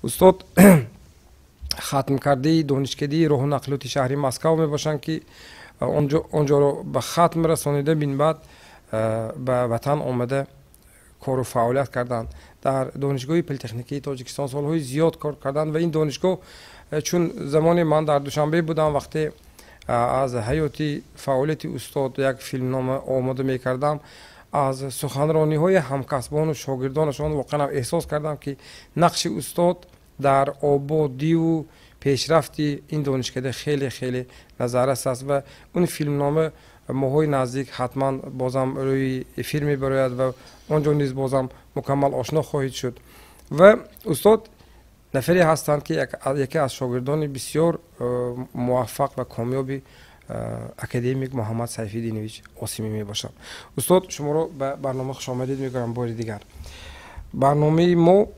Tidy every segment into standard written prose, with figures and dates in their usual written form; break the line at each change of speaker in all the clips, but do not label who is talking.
Устод хатмкардаи донишкадаи роҳу нақлиёти шаҳри Москав мебошанд, ки онҷоро ба хатм расонида, бинбаъд ба ватан омада кору фаъолият карданд. Дар Донишгоҳи политехникии Тоҷикистон солҳои зиёд кор карданд ва ин донишгоҳ, чун замоне ман дар Душанбе будам, вақте аз ҳаёти фаъолияти устод як филмнома омода мекардам, аз суханрониҳои ҳамкасбону шогирдонашон воқеан эҳсос кардам, ки нақши устод дар ободиву пешрафти ин донишкада хеле хеле назаррас аст ва он филмнома моҳҳои наздик ҳатман бозам рӯи эфир мебарояд ва он ҷо низ бозам мукаммал ошно хоҳед шуд. Ва устод нафаре ҳастанд, ки яке аз шогирдони бисёр муваффақ ва комёби академик Муҳаммад Сайфиддинович Осимӣ мебошад. Устод, шуморо ба барнома хушомадед мегӯям бори дигар. Барномаи мо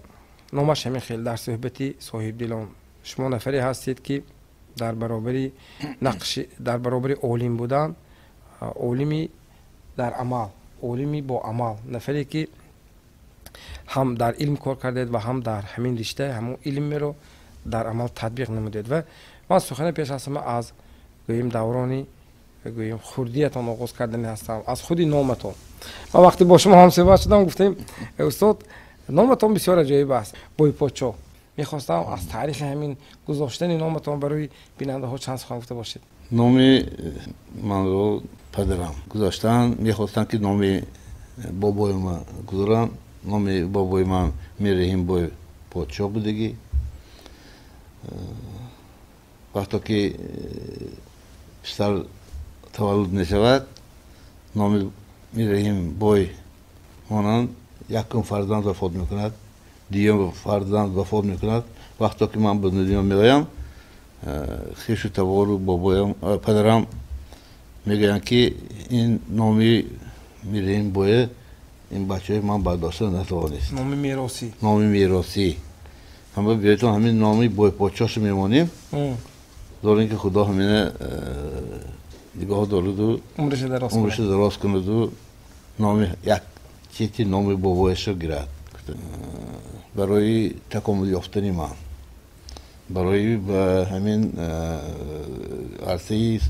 номаш ҳамин хел, дар суҳбати соҳибдилон. Шумо нафаре ҳастед, ки дар баробари нақши, дар баробари олим будан, олими дар амал, олими бо амал, нафаре ки ҳам дар илм кор кардед ва ҳам дар ҳамин ришта ҳамон илмеро дар амал татбиқ намудед. Ва ман сухане пеш аз ҳама аз, гӯем, даврони, гӯем, хурдиятон оғоз кардани ҳастам, аз худи номатон. Ман вақте бо шумо ҳамсӯҳбат шудам, гуфтем: «Устод, номатон бисёр аҷоиб аст, Бойподшоҳ». Мехостам аз таърихи ҳамин гузоштани номатон барои бинандаҳо чанд сухан гуфта бошед.
Номи манро падарам гузоштанд. Мехостанд, ки номи бобоима гузоранд. Номи бобои ман Мирраҳим бой подшоҳ будагӣ. Вақто ки писар таваллуд мешавад, номи Мирраҳим бой монанд, якум фарзанд вафот мекунад, дуюм фарзанд вафот мекунад. Вақто ки ман ба дунё меоям, хешу табору бобоям, падарам мегӯянд, ки ин номи Мирраҳим бое ин бачаҳои ман бардошта натавонист.
Номи меросӣ.
Номи меросӣ. Ҳама биёйтон, ҳамин номи Бойподшоҳшо мемонем, дорем, ки Худо ҳамина нигоҳ дораду умриша дароз кунаду номи як чети номи бобояшо гирад. Барои такомул ёфтани ман, барои ба ҳамин арсаи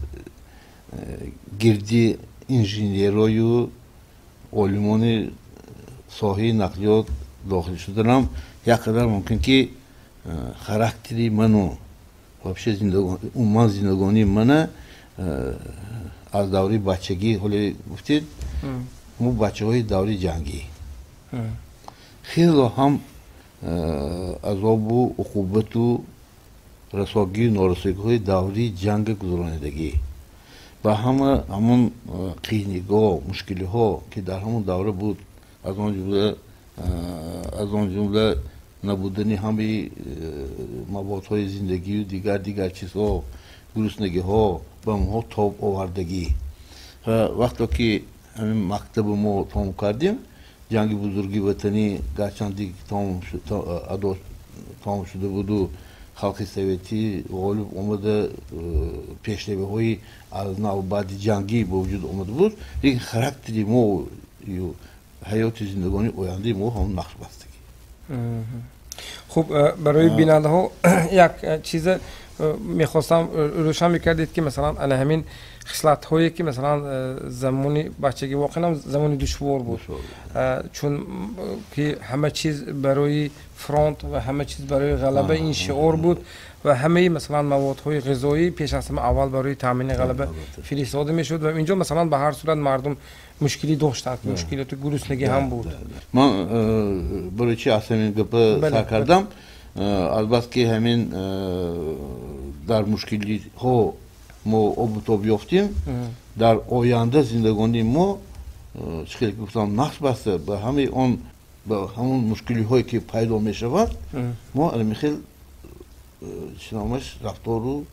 гирди инженерою олимони соҳаи нақлиёт дохил шуданам як қадар мумкин, ки характери ману вообще умуман зиндагонии мана аз давраи бачагӣ, ҳоле гуфтед, мо бачаҳои давраи ҷангӣ, хело ҳам азобу уқубату расогию норасогиҳои давраи ҷанга гузаронидагӣ, ба ҳама ҳамон қийнигоҳ, мушкилиҳо, ки дар ҳамон давра буд, аз он ҷумла набудани ҳамаи маводҳои зиндагию дигар дигар чизҳо, гуруснагиҳо, ба онҳо тоб овардагӣ. Вақто ки ҳамин мактаби мо тамом кардем, Ҷанги Бузурги Ватанӣ гарчанди тамом шуда буду халқи советӣ ғолиб омада, пешравиҳои аз нав баъди ҷангӣ ба вуҷуд омада буд, лекин характери мо, ҳаёти зиндагонии ояндаи мо ҳамон нақш бастагӣ.
Хуб, барои бинандаҳо як чизе мехостам рӯшан мекардед, ки масалан ана ҳамин хислатҳое, ки масалан замони бачагӣ, воқеан замони душвор буд, чун ки ҳама чиз барои фронт ва ҳама чиз барои ғалаба, ин шиор буд ва ҳамаи масалан маводҳои ғизоӣ пеш аз ҳама аввал барои таъмини ғалаба фиристода мешуд ва инҷо масалан ба ҳар сурат мардум мушкилӣ доштанд, мушкилоти гуруснагӣ ҳам буд.
Ман барои чи аз ҳамин гапа сар кардам? Албатта, ки ҳамин дар мушкилиҳо мо обу тоб ёфтем, дар оянда зиндагонии мо, чӣ хеле гуфтам, нақш баста ба ҳамаи он, ба ҳамон мушкилиҳое, ки пайдо мешавад, мо ҳамин чиномаш рафтору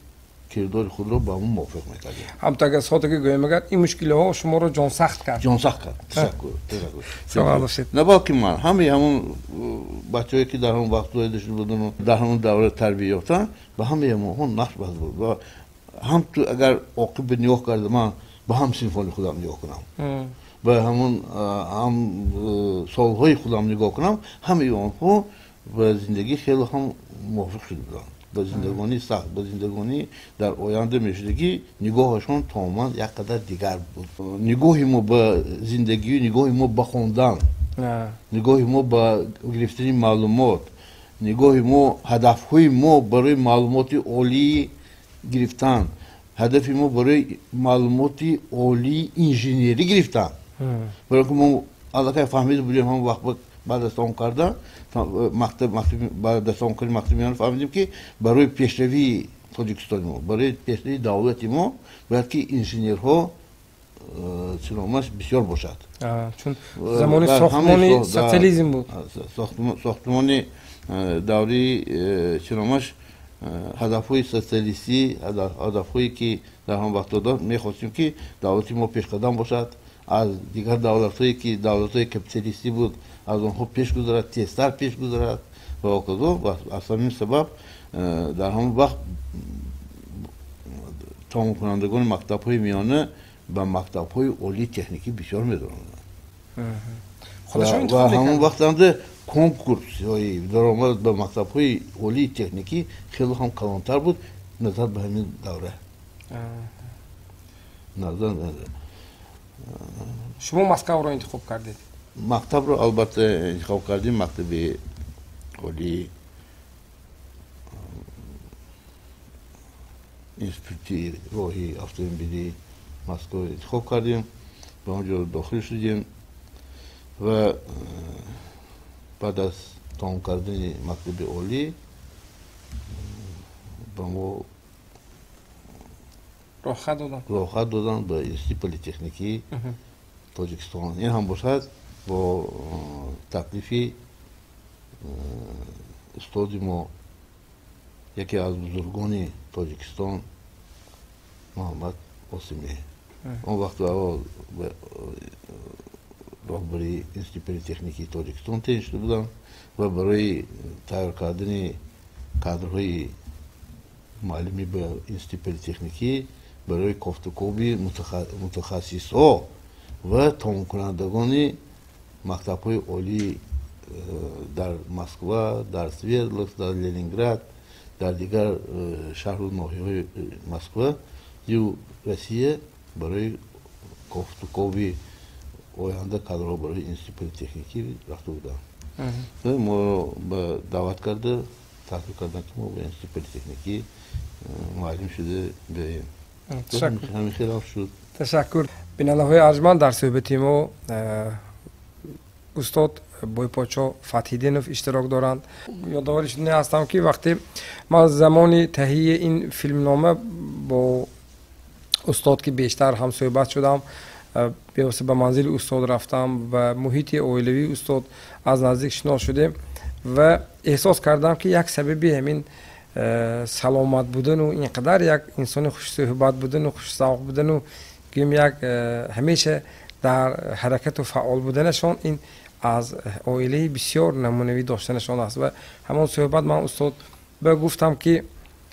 кирдори худро ба ҳамон мувофиқ мекардем.
Ҳамто агар содага гӯем, агар ин мушкилиҳо шуморо ҷонсахт кард.
Ҷонсахт кард. Ташаккур, ташаккур.
Саломат бошед.
На балки ман, ҳамаи ҳамон бачаҳое, ки дар ҳамон вақт зоида шуда будану дар ҳамон давра тарбия ёфтанд, ба ҳамаи ҳамонҳо нақш баста буд. Ва ҳам ту агар оқиб нигоҳ карда, ман ба ҳам синфони худам нигоҳ кунам, ба ҳамон ҳам солҳои худам нигоҳ кунам, ҳамаи онҳо ба зиндагӣ хеле ҳам мувофиқ шуда буданд, ба зиндагонии сахт, ба зиндагонӣ дар оянда мешудагӣ нигоҳашон тамоман як қадар дигар буд. Нигоҳи мо ба зиндагӣ, нигоҳи мо ба хондан, нигоҳи мо ба гирифтани маълумот, нигоҳи мо, ҳадафҳои мо барои маълумоти олӣ гирифтан, ҳадафи мо барои маълумоти олии инженерӣ гирифтан, барои ки мо аллакай фаҳмида будем ҳамон вақт баъд аз тамом кардан мактаб, баъд аз тамом кардани мактаби миёна фаҳмидем, ки барои пешравии Тоҷикистони мо, барои пешравии давлати мо бояд ки инженерҳо чуномаш бисёр бошад.
Чун замони сохтмони социализм буд.
Сохтмони даври чуномаш ҳадафҳои социалистӣ, ҳадафҳое ки дар ҳамон вақтҳо дошт, мехостем, ки давлати мо пешқадам бошад, аз дигар давлатҳое ки давлатҳои капиталистӣ буд, аз онҳо пеш гузарад, тезтар пеш гузарад ва ҳоказо. Ва аз ҳамин сабаб дар ҳамон вақт тамомкунандагони мактабҳои миёна ба мактабҳои олии техникӣ бисёр медаромаданд. Ва ҳамон вақтанда конкурсҳои даромад ба мактабҳои олии техникӣ хеле ҳам калонтар буд назар ба ҳамин давра.
Шумо Москваро интихоб кардед?
Мактабро албатта интихоб кардем, мактаби олии институти роҳи автомобилии Москва интихоб кардем, ба он ҷо дохил шудем ва баъд аз тамом кардани мактаби олӣ ба мо роҳхат доданд ба институти политехникии Тоҷикистон. Ин ҳам бошад бо таклифи устоди мо, яке аз бузургони Тоҷикистон, Муҳаммад Осимӣ. Он вақт роҳбари институти политехникии Тоҷикистон таъин шуда буданд ва барои тайёр кардани кадрҳои муаллимӣ ба институти политехникӣ, барои кофтукоби мутахассисҳо ва тамомкунандагони мактабҳои олӣ дар Москва, дар Свердловск, дар Ленинград, дар дигар шаҳру ноҳияҳои Москва ю Россия, барои кофтукоби оянда кадрҳо барои институти политехникӣ рафта буданд. Моро ба даъват карда, таклиф карданд, ки мо ба институти политехникӣ муаллим шуда биёем. Ҳамин хел шуд.
Ташаккур. Бинандаҳои арҷманд, дар суҳбати мо устод Бойпочо Фатҳиддинов иштирок доранд. Ёдоварӣ шудани ҳастам, ки вақте ман замони таҳияи ин филмнома бо устод ки бештар ҳамсӯҳбат шудам, бевосита ба манзили устод рафтам ва муҳити оилавии устод аз наздик шинос шудем ва эҳсос кардам, ки як сабаби ҳамин саломат будану ин қадар як инсони хушсӯҳбат будану хушзавқ будану гӯем як ҳамеша дар ҳаракату фаъол буданашон ин аз оилаи бисёр намунавӣ доштанашон аст. Ва ҳамон суҳбат ман устод ба гуфтам, ки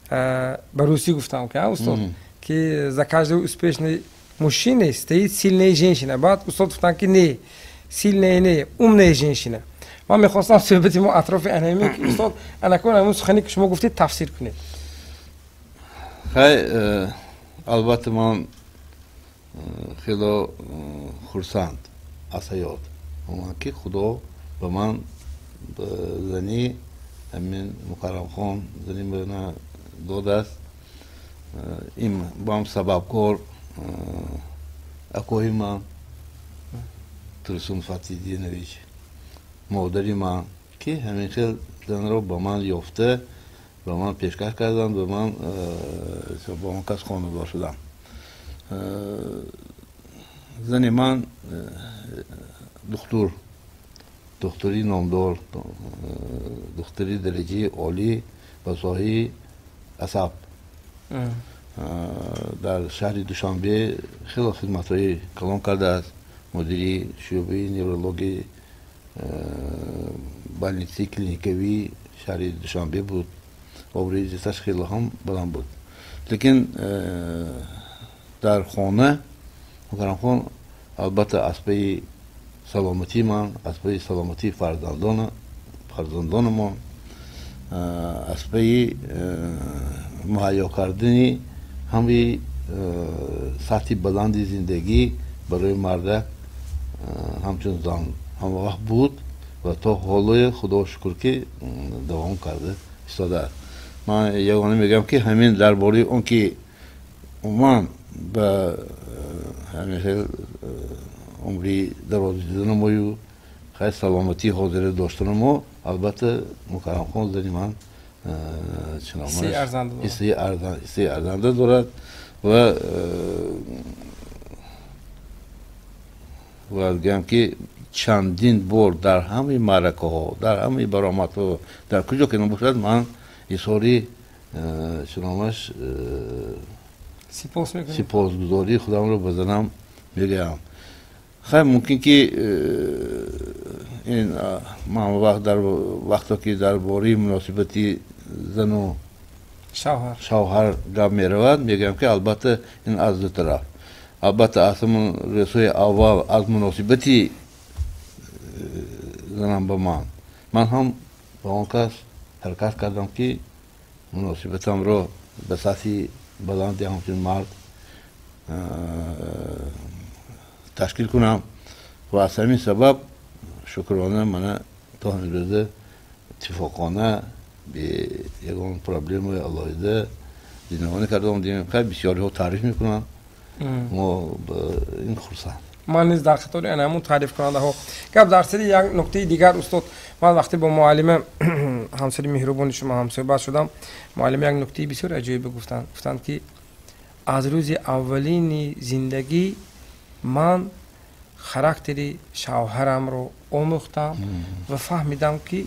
ба русӣ гуфтам, ки устод, ки за каждой успешной мужчиной стоит сильная женщина. Баъд устод гуфтанд, ки не, сильная не, умная женщина. Ман мехостам суҳбати мо атрофи анаме, ки устод анакун ҳамон сухане, ки шумо гуфтед, тафсир кунед.
Хай, албатта ман хело хурсанд аз ҳаёт омад, ки Худо ба ман зани ҳамин Мукаррамхон зани мана додааст. Ин бам сабабкор акои ман Турсун Фатҳиддинович, модари ман, ки ҳамин хел занро ба ман ёфта, ба ман пешкаш карданд, ба ман ба он кас хонадор шудам. Зани ман духтур, духтури номдор, духтури дараҷаи олӣ ба соҳаи асаб, дар шаҳри Душанбе хело хизматҳои калон кардааст, мудири шӯъбаи неврологии больницаи клиникавии шаҳри Душанбе буд. Обрӯи иззаташ хело ҳам баланд буд. Лекин дар хона Мукаррамхон албатта аз пайи саломатии ман, аз пайи саломатии фарзандонамон. аз пайи муҳайё кардани ҳамаи сатҳи баланди зиндагӣ барои мардак ҳамчун зан ҳама вақт буд ва то ҳолое худо шукр ки давом карда истодааст. Ман ягона мегӯям ки ҳамин дар бораи он ки умуман ба ҳамин хел умри дароз дидану мою хайр саломатии ҳозира доштану мо албатта Мукаррамхон зани ман ҳиссаи арзанда дорад ва бояд гӯям ки чандин бор дар ҳамаи маъракаҳо, дар ҳамаи баромадҳо, дар куҷо ки набошад, ман изҳори чиномаш сипосгузории худамро ба занам мегӯям. Хайр, мумкин ки ин ман вақт дар вақто ки дар бораи муносибати зану шавҳар гап меравад, мегӯям ки албатта ин аз ду тараф, албатта аз ҳамон рӯзҳои аввал аз муносибати занам ба ман, ман ҳам ба он кас ҳаракат кардам ки муносибатамро ба сатҳи баланди ҳамчун мард ташкил кунам ва аз ҳамин сабаб шукрона мана то ҳамин рӯза иттифоқона бе ягон проблемаи алоҳида зиндагонӣ кардам. Дидем бисёриҳо таъриф мекунанд, мо ин хурсанд.
Ман низ дар қатори ана ҳамун таърифкунандаҳо. Гап дар сари як нуктаи дигар устод, ман вақте бо муаллима ҳамсари меҳрубони шумо ҳамсӯҳбат шудам, муаллима як нуктаи бисёр аҷоибе гуфтанд. Гуфтанд ки аз рӯзи аввалини зиндагӣ ман характери шавҳарамро омӯхтам ва фаҳмидам ки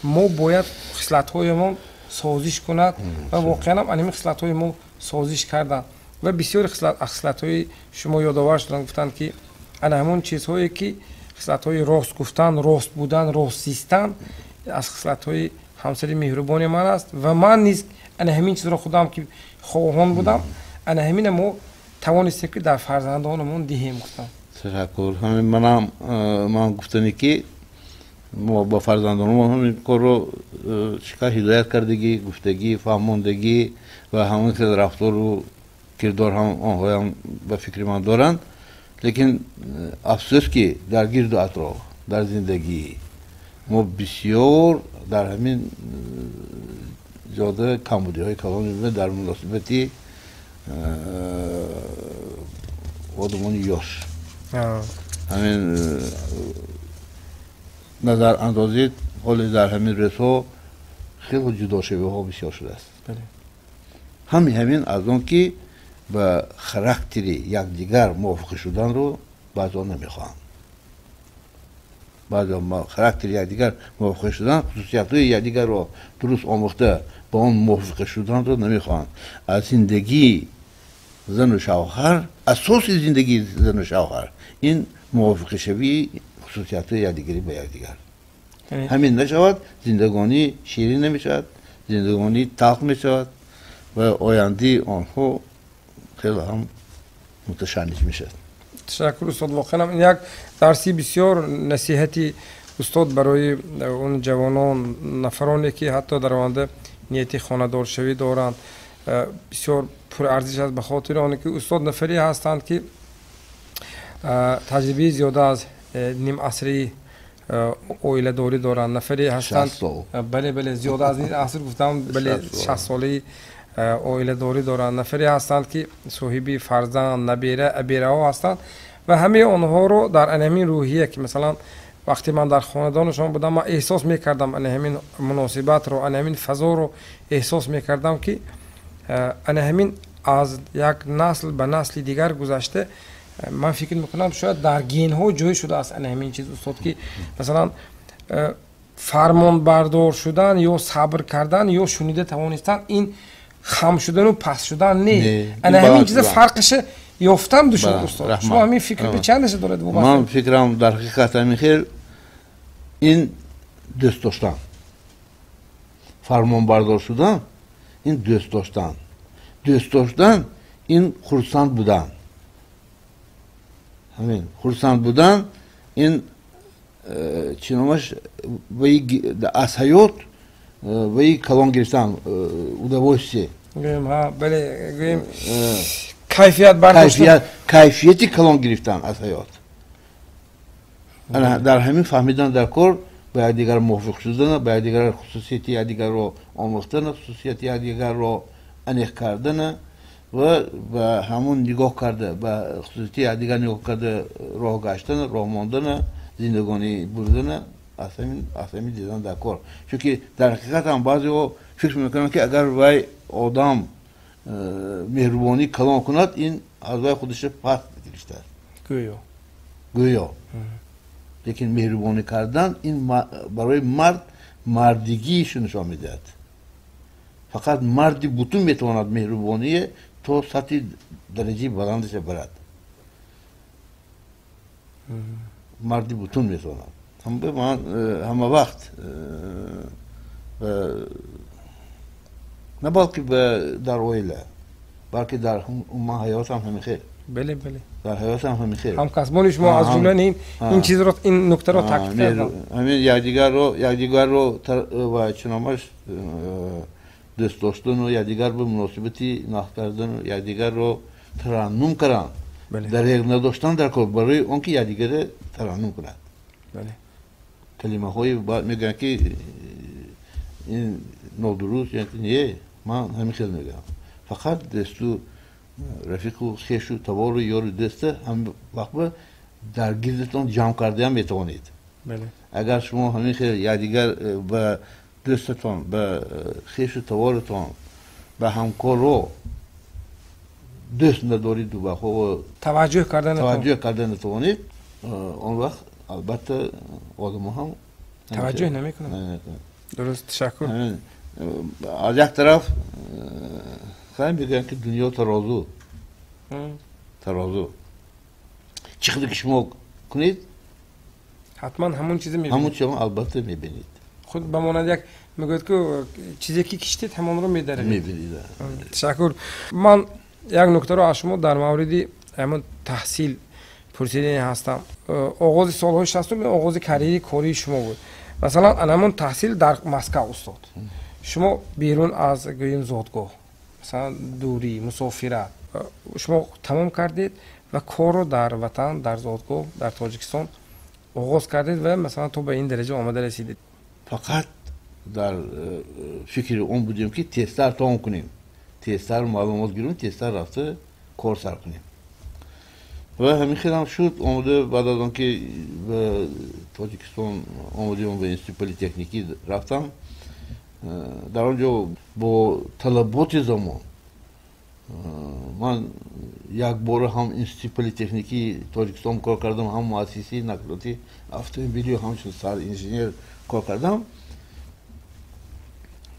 мо бояд хислатҳоямон созиш кунад ва воқеан ҳам ҳамин хислатҳои мо созиш карданд ва бисёри хислатҳои шумо ёдовар шуданд. Гуфтанд ки ана ҳамон чизҳое ки хислатҳои рост гуфтан, рост будан, рост зистан аз хислатҳои ҳамсари меҳрубони ман аст ва ман низ ана ҳамин чизро худам ки хоҳон будам, ана ҳамина мо тавонистем ки дар фарзандонамон диҳем. Гуфтам
ташаккур. Ҳамин манам ман гуфтане ки мо ба фарзандонамон ҳамин корро чӣ қадр ҳидоят кардагӣ, гуфтагӣ, фаҳмондагӣ ва ҳамон хел рафтору кирдор ҳам онҳоям ба фикри ман доранд. Лекин афсӯс ки дар гирду атроф, дар зиндагӣ мо бисёр дар ҳамин ҷода камбудиҳои калон мебинем дар муносибати одамони ёш. Ҳамин назар андозид, ҳоле дар ҳамин рӯзҳо хеле ҷудошавиҳо бисёр шудааст. Ҳамин аз он ки ба характери якдигар мувофиқ шуданро баъзеҳо намехоҳанд. Баъзеҳо характери якдигар мувофиқ шудан, хусусиятҳои якдигарро дуруст омӯхта ба он мувофиқ шуданро намехоҳанд. Аз зиндагии зану шавҳар, асоси зиндагии зану шавҳар ин мувофиқшавии хусусиятҳои якдигарӣ ба якдигар. Ҳамин нашавад, зиндагонӣ ширин намешавад, зиндагонӣ талх мешавад ва ояндаи онҳо хеле ҳам муташанниҷ мешавад.
Ташаккур устод, воқеан ин як дарси бисёр насиҳати устод барои он ҷавонон, нафароне ки ҳатто дар оянда нияти хонадоршавӣ доранд, бисёр пурарзиш аст, ба хотири оне ки устод нафаре ҳастанд ки таҷрибаи зиёда аз нимасри оиладорӣ доранд, нафаре ҳастанд, бале бале, зиёда аз ним аср гуфтам, бале, 60 солаи оиладорӣ доранд, нафаре ҳастанд ки соҳиби фарзанд, набера, абераҳо ҳастанд ва ҳамаи онҳоро дар ҳамин рӯҳия ки масалан вақте ман дар хонадонашон будам, ман эҳсос мекардам ана ҳамин муносибатро, ана ҳамин фазоро эҳсос мекардам ки ана ҳамин аз як насл ба насли дигар гузашта, ман фикр мекунам шояд дар генҳо ҷой шудааст ана ҳамин чиз устод, ки масалан фармонбардор шудан ё сабр кардан ё шунида тавонистан ин хам шудану паст шудан не, ана ҳамин чиза фарқиша ёфтам душвор устод. Шумо ҳамин фикр ба чанд наша доред?
Ман фикрам дар ҳақиқат ҳамин хел ин дӯст доштан, фармонбардор шудан ин дӯст доштан, дӯст доштан ин хурсанд будан, ҳамин хурсанд будан ин чӣ номаш аз ҳаёт ваи калон гирифтан, удовольствие.
Гӯем, ҳа, бале, гӯем, кайфият бардоштан.
Кайфияти калон гирифтан аз ҳаёт. Дар ҳамин фаҳмидан дар кор ба якдигар мувофиқ шудан, ба якдигар хусусияти якдигарро омӯхтан, хусусияти якдигарро аниқ кардан ва ба ҳамон нигоҳ карда, ба хусусияти якдигар нигоҳ карда роҳ гаштан, роҳ мондан, зиндагонӣ бурдан, аз ҳамин дидан дар кор. Чунки дар ҳақиқат ҳам баъзеҳо фикр мекунанд, ки агар вай одам меҳрубонӣ калон кунад, ин аз вай худаш паст гирифтааст.
Гӯё.
Гӯё. Лекин меҳрубонӣ кардан ин барои мард мардигиашро нишон медиҳад. Фақат марди бутун метавонад меҳрубоние то сатҳи дараҷаи баландаш барад. Марди бутун метавонад. Ман ҳама вақт на балки дар оила, балки дар умуман ҳаётам ҳамин хел.
Бале, бале.
Дар ҳаётам ҳамин хел.
Ҳамкасбони шумо аз ҷумла ин чизро, ин нуктаро таъкид карданд.
Ҳамин якдигарро ва чуномаш дӯст доштану якдигар ба муносибати нақл кардану якдигарро тараннум кардан. Дареғ надоштан дар кор барои он ки якдигарро тараннум кунад. Калимаҳои мегӯянд, ки ин нодуруст, не, ман ҳамин хел мегӯям. Фақат дӯсту рафиқу хешу табору ёру дӯста ҳам вақт дар гирдатон ҷамъ кардаам метавонед. Агар шумо ҳамин хел якдигар ба дӯстатон, ба хешу таборутон, ба ҳамкоро дӯст надориду ба
таваҷҷӯҳ
карда натавонед, он вақт албатта одамо ҳам
таваҷҷӯҳ намекунанд. Дуруст, ташаккур.
Аз як тараф хай мегӯянд, ки дунё тарозу. Тарозу. Чӣ қадар ки шумо кунед,
ҳатман ҳамон чизе мебинед.
Ҳамон чизе албатта мебинед.
Худ ба монанди як мегӯяд, ки чизе ки киштед, ҳамонро медаред.
Мебинед.
Ташаккур. Ман як нуктаро аз шумо дар мавриди ҳамон таҳсил пурсидани ҳастам. Оғози солҳои 60 оғози карьери кории шумо буд. Масалан, ҳамон таҳсил дар Москва, устод. Шумо берун аз гӯем зодгоҳ, масалан дурӣ, мусофират, шумо тамом кардед ва корро дар ватан, дар зодгоҳ, дар Тоҷикистон оғоз кардед ва масалан то ба ин дараҷа омада расидед.
Фақат дар фикри он будем, ки тезтар тамом кунем, тезтар маълумот гирем, тезтар рафта кор сар кунем. Ва ҳамин хел ҳам шуд. Омода баъд аз он ки ба Тоҷикистон омадем, ба институти политехникӣ рафтам. Дар он ҷо бо талаботи замон ман якбора ҳам институти политехникии Тоҷикистон кор кардам, ҳам муассисаи нақлиёти автомобилӣ, ҳамчун саринженер кор кардам.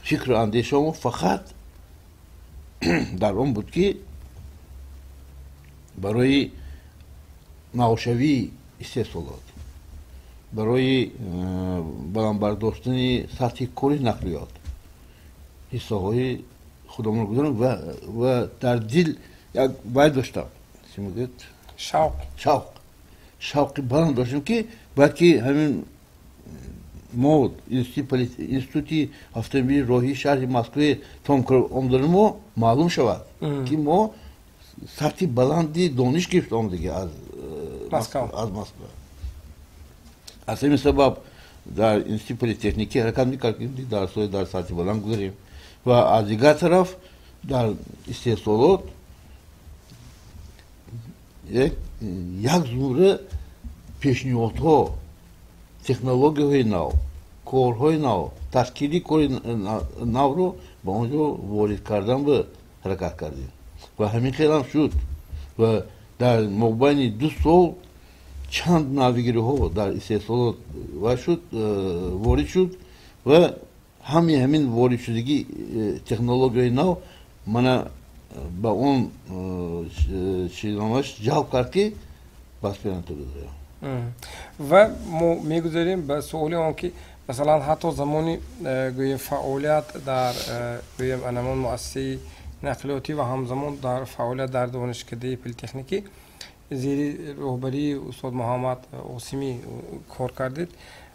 Фикру андешамо фақат дар он буд, ки барои навшавии истеҳсолот, барои баландбардоштани сатҳи кори нақлиёт ҳиссаҳои худамонро гузорам ва дар дил як вай доштам, чӣ мегӯяд,
шавқ,
шавқ, шавқи баланд доштем, ки бояд ки ҳамин мо институти автомобили роҳии шаҳри Москваи том омадани мо маълум шавад, ки мо сатҳи баланди дониш гирифта омадагӣ аз
Москва.
Аз Москва. Аз ҳамин сабаб дар институти политехникӣ ҳаракат мекардем, ки дарсҳои дар сатҳи баланд гузарем ва аз дигар тараф дар истеҳсолот як зумра пешниҳодҳо, технологияҳои нав, корҳои нав, ташкили кори навро ба он ҷо ворид кардан ба ҳаракат кардем ва ҳамин хел ҳам шуд. Ва дар мобайни 2 сол чанд навигириҳо дар истеҳсолот ва шуд, ворид шуд ва ҳамин ворид шудагӣ технологияи нав мана ба он чизномаш ҷалб кард, ки ба аспирантура гузарам.
Ва мо мегузарем ба суоли он, ки масалан ҳатто замони гӯем фаъолият дар гӯем анамон муассисаи нақлиётӣ ва ҳамзамон дар фаъолият дар донишкадаи политехникӣ зери роҳбарии устод Муҳаммад Осимӣ кор кардед.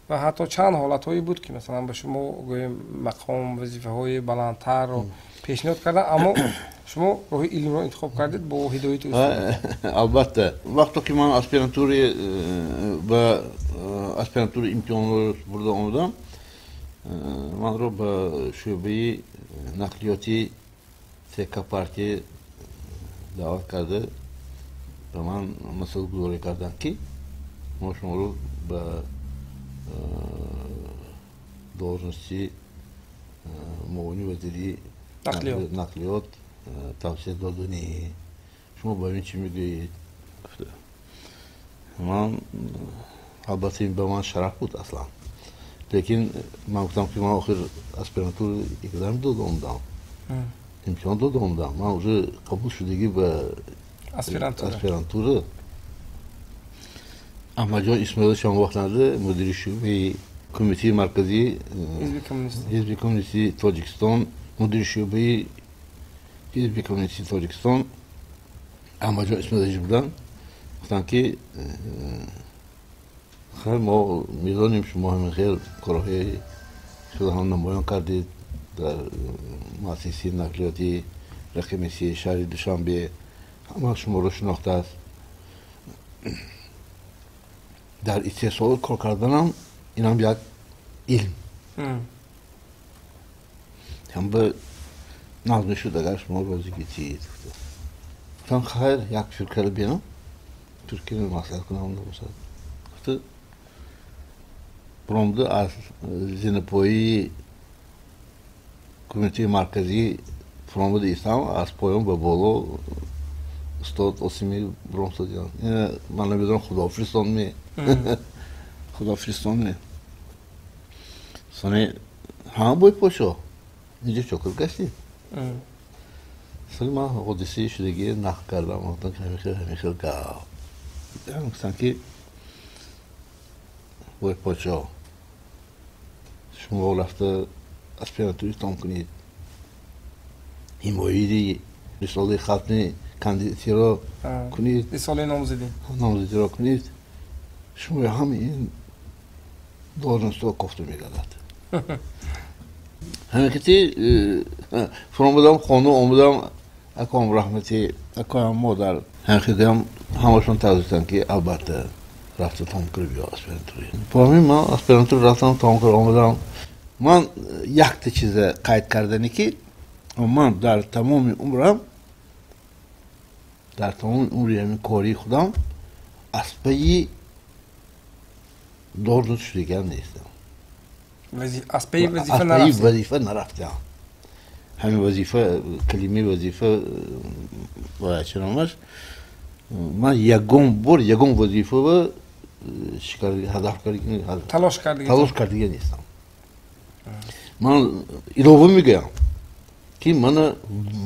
Ва ҳатто чанд ҳолатҳое буд, ки масалан ба шумо гӯем мақом, вазифаҳои баландтарро пешниҳод карданд, аммо шумо роҳи илмро интихоб кардед бо ҳидояти устод.
Албатта, вақто ки ман аспирантури ба аспирантури имтиҳонро бурда омадам, манро ба шӯъбаи нақлиёти ЦК партия даъват карда, ба ман масъалагузорӣ карданд, ки мо шуморо ба должности муовини вазири нақлиёт тавсия додани, шумо ба ин чӣ мегӯед? Ман албатта, ин ба ман шараф буд аслан, лекин ман гуфтам, ки ман охир аспирантура экзамен дода омадам, имтиҳон дода омадам, ман уже қабул шудагӣ ба аспирантура. Аҳмадҷон Исмоилович он вақтанда мудири шӯъбаи Кумитаи марказии Ҳизби коммунистии Тоҷикистон, мудири шӯъбаи Ҳизби коммунистии Тоҷикистон Аҳмадҷон Исмоилович буданд. Гуфтанд, ки хайр, мо медонем, шумо ҳамин хел корҳои хеле ҳам намоён кардед дар муассисаи нақлиёти рақами се шаҳри Душанбе, ҳама шуморо шинохтааст. Дар истеҳсолот кор карданам инам як илм ҳам ба нағз мешуд, агар шумо розӣ гитид. Гуфтам, хайр, як фикрро бинам, фикрро маслиҳат кунам набошад. Гуфта, буромда аз зинапоии Кумитаи марказӣ фуромада истам, аз поён ба боло устод Осимӣ буром стодиям. Ман намедонам, Худо фиристонми, Худо фиристонми. Сони: «Ҳа, бой подшоҳ, инҷо чокир гаштӣ?» Сони ман ҳодисаи шудагӣ нақл кардам, гуфтам, ки ҳамин хел, ҳамин хел гап. Гуфтам, ки бой подшоҳ, шумо рафта аспирантури том кунед, ҳимояи рисолаи хатми кандидатиро кунед,
рисолаи номзадӣ,
номзадиро кунед, шумо ҳама ин должностҳо кофта мегардад. Ҳамин кити фуромадам, хона омадам, аком раҳмати, акоям, модар, ҳамин ҳамашон тавзиҳ ки албатта рафта том кунӣ, биё аспирантури. Бо ҳамин ман аспирантура рафтам, том кар омадам. Ман якта чиза қайд кардане, ки ман дар тамоми умрам, дар тамоми умри ҳамин кории худам аз пайи должност шудагиам нестам.
Аз пайи вазифа
вазифа нарафтам. Ҳамин вазифа, калимаи вазифа чӣ номаш, ман ягон бор ягон вазифаро ҳадаф
талош
талош кардига нестам. Ман илова мегӯям, ки мана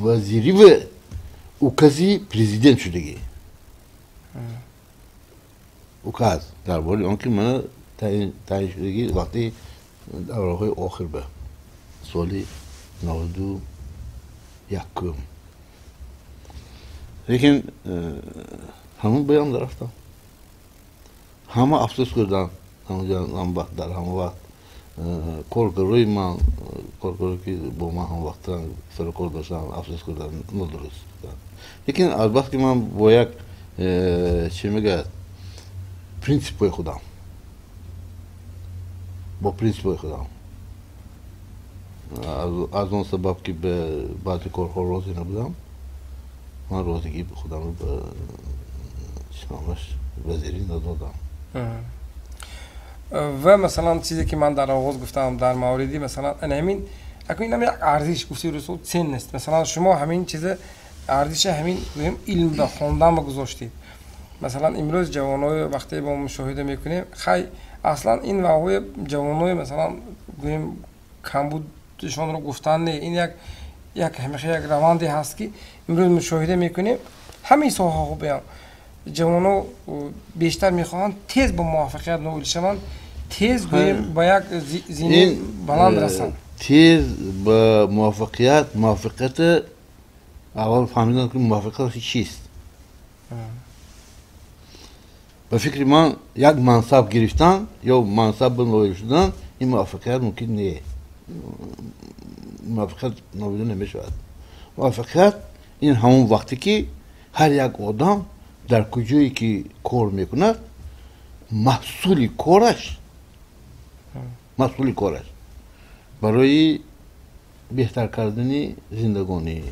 вазири ва укази президент шудагӣ, указ дар бораи он ки мана таъин шудагӣ вақти давраҳои охир, ба соли 91-ум. Лекин ҳамон баён рафтам, ҳама афсӯс хӯрданд ҳам вақт, дар ҳамон вақт коргарои ман, коргаро ки бо ман ҳам вақт сари кор доштанд, афсӯс хӯрданд, нодуруст. Лекин азбаски ман бо як чӣ мегӯяд, принсипҳои худам, бо принсипҳои худам, аз он сабаб ки ба баъзе корҳо розӣ набудам, ман розигӣ худамро ба чӣ вазирӣ надодам.
Ва масалан, чизе ки ман дар оғоз гуфтам дар мавриди масалан ҳамин, акун инам як арзиш, гуфти русо, ценность. Масалан, шумо ҳамин чиза, арзиши ҳамин гӯем илм ба хондан ба гузоштед. Масалан, имрӯз ҷавонои вақте бо мушоҳида мекунем, хай, аслан ин ваҳои ҷавонои масалан гӯем камбудшонро гуфтан не, ин як ҳамеша як раванде ҳаст, ки имрӯз мушоҳида мекунем ҳамин соҳаҳо биям ҷавоно бештар мехоҳанд тез ба муваффақият ноил шаванд, тез гӯем ба як зинаи баланд расанд.
Тез ба муваффақият, муваффақияти аввал фаҳмидан, ки муваффақият чист. Ба фикри ман як мансаб гирифтан ё мансаб ноил шудан ин муваффақият мумкин не, муваффақият номида намешавад. Муваффақият ин ҳамон вақте ки ҳар як одам дар куҷое ки кор мекунад маҳсули кораш барои беҳтар кардани зиндагонӣ,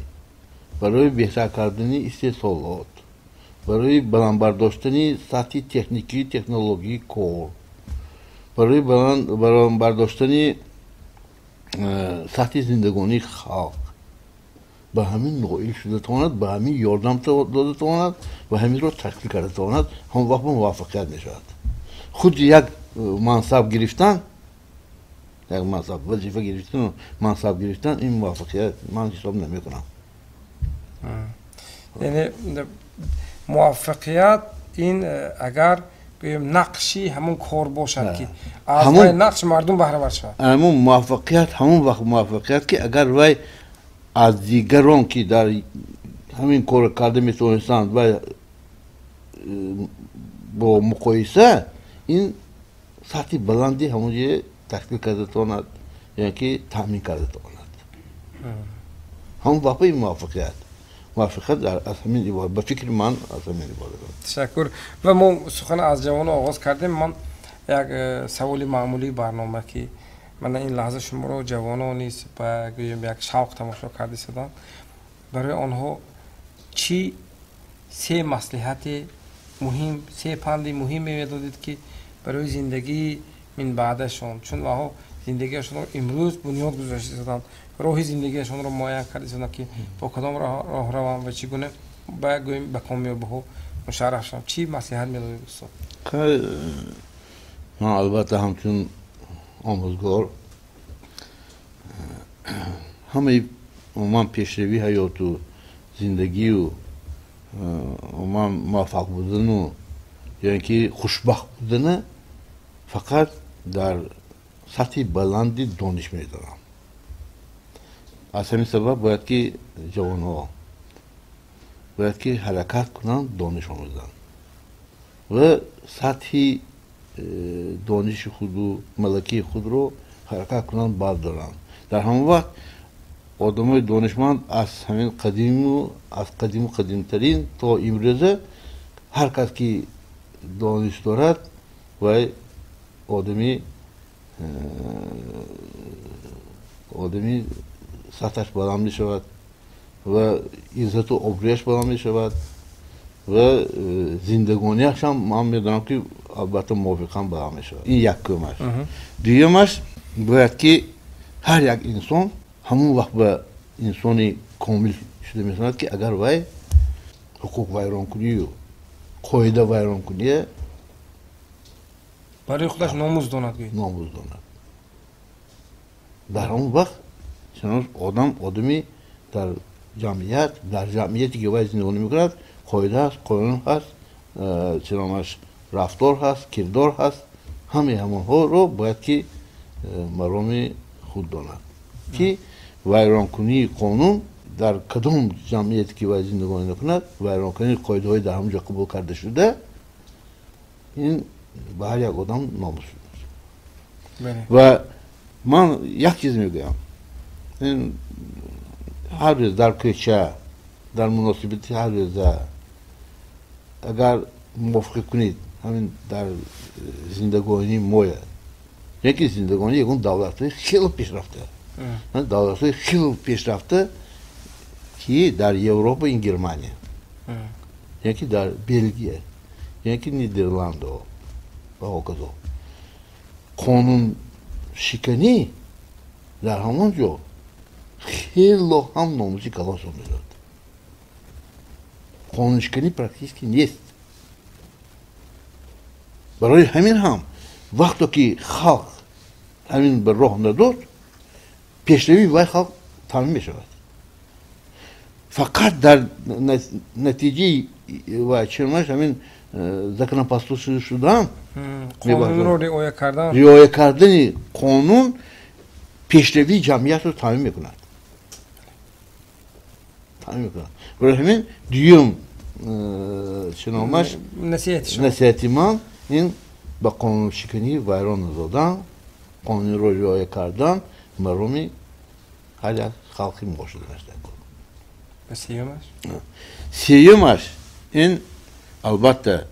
барои беҳтар кардани истеҳсолот, барои баланд бардоштани сатҳи техникии технологии кор, барои баланд бардоштани сатҳи зиндагонии халқ ба ҳамин ноил шуда тавонад, ба ҳамин ёрдам дода тавонад ва ҳаминро ташкил карда тавонад, ҳамон вақт муваффақият мешавад. Худи як мансаб гирифтан, як мансаб вазифа гирифтану мансаб гирифтан ин муваффақият ман ҳисоб намекунам.
Яъне муваффақият ин агар гӯем нақши ҳамон кор бошад ки аз нақши мардум баҳравар шавад.
Ҳамон муваффақият ҳамон вақт муваффақият ки агар вай аз дигарон ки дар ҳамин корро карда метавонистанд вай бо муқоиса ин сатҳи баланди ҳамон ҷое ташкил карда тавонад, яъне ки таъмин карда тавонад. Ҳамон вақт ин муваффақият. Муваффақият аз ҳамин иборат, ба фикри ман аз ҳамин иборат.
Ташаккур. Ва мо сухан аз ҷавонон оғоз кардем. Ман як саволи маъмулии барнома ки мана ин лаҳза шуморо ҷавонон низ ба гӯем як шавқ тамошо карда истоданд, барои онҳо чӣ се маслиҳати муҳим, се панди муҳиме медодед ки барои зиндагии минбаъдашон, чун онҳо зиндагиашонро имрӯз бунёд гузошта истоданд, роҳи зиндагиашонро муайян карда истоданд ки бо кадом роҳ раванд ва чӣ гуна ба гӯем ба комёбиҳо мушарраф шаванд, чӣ маслиҳат медодед устод?
Ман албатта ҳамчун омӯзгор ҳамаи умуман пешравии ҳаёту зиндагию умуман муваффақ будану ё ин ки хушбахт будана фақат дар сатҳи баланди дониш медорам. Аз ҳамин сабаб бояд ки ҷавонҳо бояд ки ҳаракат кунанд, дониш омӯзанд ва сатҳи дониши худу малакаи худро ҳаракат кунанд, бардоранд. Дар ҳамон вақт одамои донишманд аз ҳамин қадиму аз қадиму қадимтарин то имрӯза ҳар кас ки дониш дорад вай одами сатҳаш баланд мешавад ва иззату обрӯяш баланд мешавад ва зиндагониаш ҳам ман медонам ки албатта мувофиқан баланд мешавад. Ин якумаш. Дуюмаш бояд ки ҳар як инсон ҳамон вақт ба инсони комил шуда метавонад ки агар вай ҳуқуқ вайронкунию қоида вайронкуние
барои худаш номуз донад,
номуз донад. Дар ҳамон вақт чунон одам одами дар ҷамъият, дар ҷамъияте ки вай зиндагонӣ мекунад қоида ҳаст, қонун ҳаст, чунонаш рафтор ҳаст, кирдор ҳаст, ҳамаи ҳамонҳоро бояд ки мароми худ донад ки вайронкунии қонун дар кадом ҷамъияте ки вай зиндагонӣ мекунад, вайронкунии қоидаҳои дар ҳамон ҷо қабул карда шуда ин ба ҳар як одам номус шуда. Ва ман як чиз мегӯям, ин ҳар рӯз дар кӯча, дар муносибати ҳар рӯза агар мувофиқӣ кунед ҳамин дар зиндагонии моя, яке зиндагонии ягон давлатҳои хеле пешрафта, давлатҳои хеле пешрафта ки дар Европа ин Германия, яке дар Белгия, яке Нидерландо ва ҳоказо қонуншиканӣ дар ҳамон ҷо хело ҳам номуси калон сон медод. Қонуншиканӣ практически нест. Барои ҳамин ҳам вақто ки халқ ҳамин ба роҳ надод, пешравии вай халқ таъмин мешавад. Фақат дар натиҷаи вай чунаш ҳамин законопослушный шудан,
қонунро риоя кардан,
риоя кардани қонун пешравии ҷамъиятро таъмин мекунад. Таъмин мекунад. Барои ҳамин дуюм Чиномаш насиҳати ман ин ба қонуншиканӣ вайрон надодан, қонунро риоя кардан, мароми ҳар як халқи мо шуданаш дар кор.
Сеюмаш?
Сеюмаш ин албатта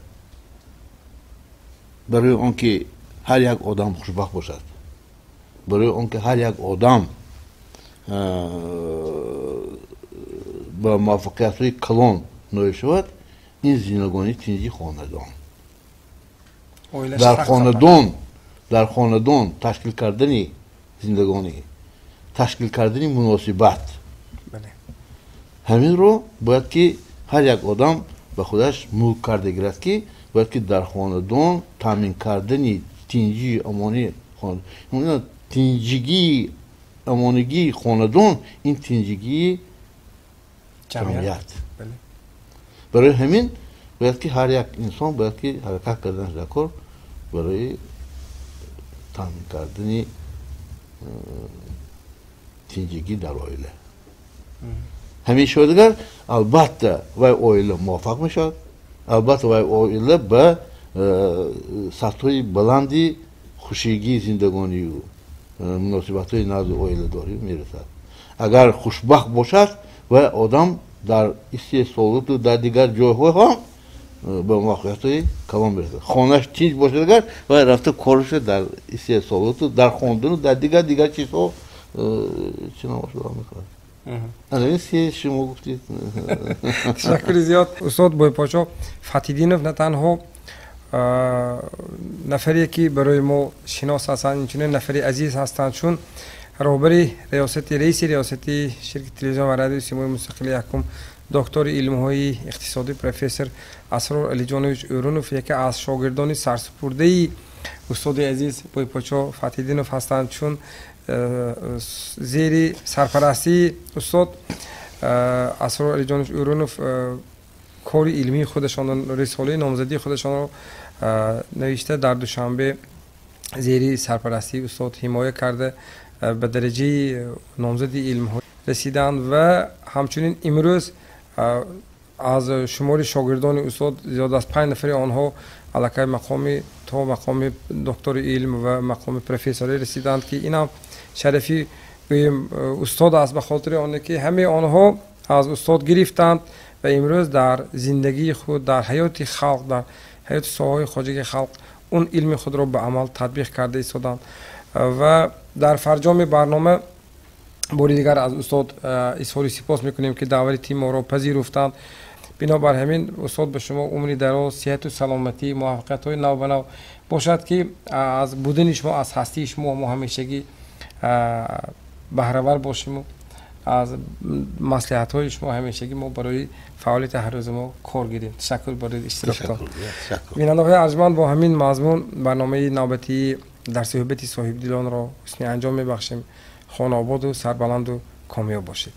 барои он ки ҳар як одам хушбахт бошад, барои он ки ҳар як одам ба муваффақиятҳои калон ноил шавад, ин зиндагонии тинҷи хонадон. Дар хонадон ташкил кардани зиндагонӣ, ташкил кардани муносибат. Ҳаминро бояд ки ҳар як одам ба худаш мулк карда гирад, ки бояд ки дар хонадон таъмин кардани тинҷии амонии хонадон, тинҷигии амонигии хонадон ин тинҷигии ҷамъият. Барои ҳамин бояд ки ҳар як инсон бояд ки ҳаракат карданаш дар кор барои таъмин кардани тинҷигӣ дар оила. Ҳамин шуд дигар албатта вай оила муваффақ мешавад, албатта вай оила ба сатҳҳои баланди хушигии зиндагонию муносибатҳои назди оиладорӣ мерасад. Агар хушбахт бошад, вай одам дар истеҳсолоту дар дигар ҷойҳо ҳам ба муваффақиятҳои калон мерасад. Хонаш тинҷ бошад агар, вай рафта корша дар истеҳсолоту, дар хондану дар дигар чизҳо чиномаш мекунад. Ана ин се шумо гуфтед.
Ташаккури зиёд. Устод Бойпочо Фатҳиддинов на танҳо нафаре ки барои мо шинос ҳастанд, инчунин нафари азиз ҳастанд, чун роҳбари риёсати раиси риёсати ширкати телевизион ва радиои Симои мустақили якум, доктори илмҳои иқтисодӣ профессор Асрор Алиҷонович Ӯрунов яке аз шогирдони сарсупурдаи устоди азиз Бойпочо Фатҳиддинов ҳастанд, чун зери сарпарастии устод Асрор Алиҷонович Ӯрунов кори илмии худашонро, рисолаи номзадии худашонро навишта дар Душанбе зери сарпарастии устод ҳимоя карда ба дараҷаи номзади илмҳо расиданд ва ҳамчунин имрӯз аз шумори шогирдони устод зиёд аз 5 нафари онҳо аллакай мақоми то мақоми доктори илм ва мақоми профессорӣ расиданд, ки инам шарафи гӯем устод аст, ба хотири оне ки ҳамаи онҳо аз устод гирифтанд ва имрӯз дар зиндагии худ, дар ҳаёти халқ, дар ҳаёти соҳаҳои хоҷагии халқ он илми худро ба амал татбиқ карда истоданд. Ва дар фарҷоми барнома бори дигар аз устод изҳори сипос мекунем, ки даъвати моро пазируфтанд. Бинобар ҳамин устод ба шумо умри дароз, сиҳату саломатӣ, муваффақиятҳои нав ба нав бошад, ки аз будани шумо, аз ҳастии шумо мо ҳамешагӣ баҳравар бошему аз маслиҳатҳои шумо ҳамешагӣ мо барои фаъолияти ҳаррӯза мо кор гирем. Ташаккур барои иштироктон. Бинандаҳои арҷманд, бо ҳамин мазмун барномаи навбатии дар суҳбати соҳибдилонро ҳусни анҷом мебахшем. Хонаободу сарбаланду комёб бошед.